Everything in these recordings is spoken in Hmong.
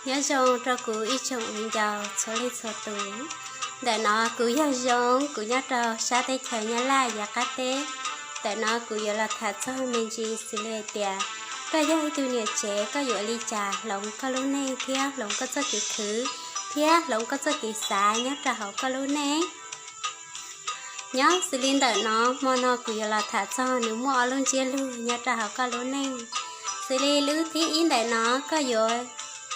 Nyob zoo rau kuv ib tsoom viv ncaus txhua leej txhua tus. Ntawm no kuv yog Zoo, kuv nyob rau sab teb chaws Nyab Laj yav qab teb. Ntawm no kuv yuav los tham txog me ntsis xws li hais tias koj yog ib tug niam tsev, koj yuav ua li cas hloov koj lub neej thiab hloov koj txoj kev khwv thiab hloov koj txoj kev xav nyob rau hauv koj lub neej. Nyob xws li ntawm no, hmo no kuv yuav los tham txog nws muaj ob lub ntsiab lus nyob rau hauv koj lub neej. Xws li lub thib ib ntawm no, koj yuav,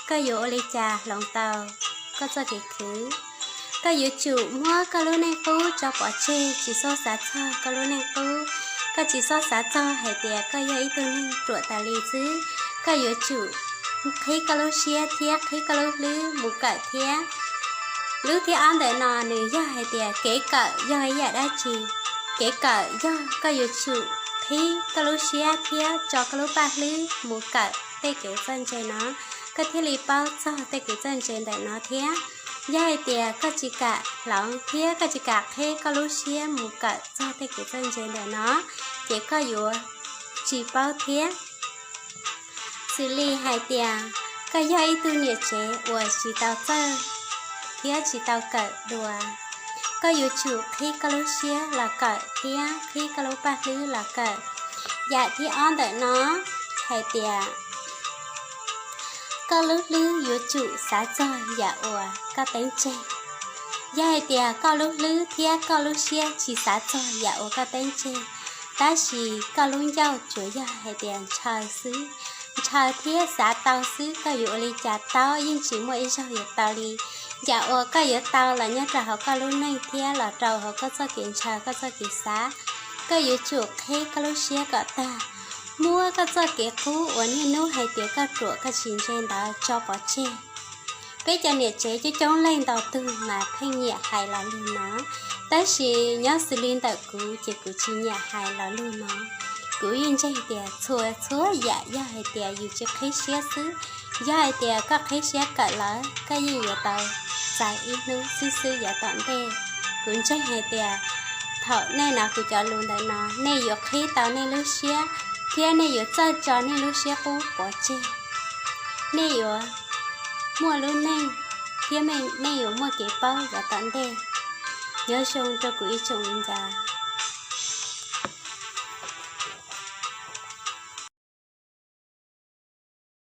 koj yuav ua li cas hloov tau koj txoj kev khwv. Koj yuav tsum muab koj lub neej qub tso pov tseg, tsis txhob xav txog koj lub neej qub. Koj tsis txhob xav txog hais tias koj yog ib tug neeg ruam tas li xwb. Koj yuav tsum qhib koj lub siab thiab qhib koj lub hlwb mus kawm thiab. Lub thib ob ntawm no nws yog hais tias kev kawm yog ib yam dab tsi. Kev kawm yog koj yuav tsum qhib koj lub siab thiab tso koj lub paj hlwb mus kawm tej kev txawj ntse no, koj thiaj li paub txog tej kev txawj ntse ntawm no thiab. Yog hais tias koj tsis kam hloov thiab koj tsis kam qhib koj lub siab mus kawm txog tej kev txawj ntse ntawm no, ces koj yuav tsis paub thiab. Xws li hais tias koj yog ib tug niam tsev uas tsis tau txawj thiab tsis tau kawm dua, koj yuav tsum qhib koj lub siab los kawm thiab qhib koj lub paj hlwb los kawm. Yam thib ob ntawm no hais tias koj lub hlwb yuav tsum xav txog yam uas koj teeb tseg. Yog hais tias koj lub hlwb thiab koj lub siab tsis xav txog yam uas koj teeb tseg, tab sis koj lub ncauj tsuas yog hais tias ntshaw xwb, ntshaw thiab xav tau xwb, koj yuav ua li cas tau, yeej tsis muaj ib zaug yuav tau li. Yam uas koj yuav tau los nyob rau hauv koj lub neej thiab los rau hauv koj txoj kev ntshaw, koj txoj kev xav. Koj yuav tsum qhib koj lub siab kom tag, muab koj txoj kev qub uas niaj hnub hais tias koj ruam koj tsis ntse ntawd tso pov tseg. Peb cov niam tsev coob coob leej ntau tug mas pheej nyiam hais lo lus no, tab sis nyob xws li ntawm kuv ces kuv tsis nyiam hais lo lus no. Kuv yeej ntseeg tias txhua txhua yam yog hais tias yus tsis qhib siab xwb, yog hais tias koj qhib siab kawm lawm koj yeej yuav tau txais ib hnub xwb xwb yav tom ntej. Kuv ntseeg hais tias thaum nej hnov kuv cov lus ntawm no, nej yuav qhib tau nej lub siab thiab nej yuav txawj tso nej lub siab qub pov tseg. Nej yuav muaj lub neej thiab nej yuav muaj kev paub yav tom ntej. Nyob zoo rau kuv ib tsoom viv ncaus.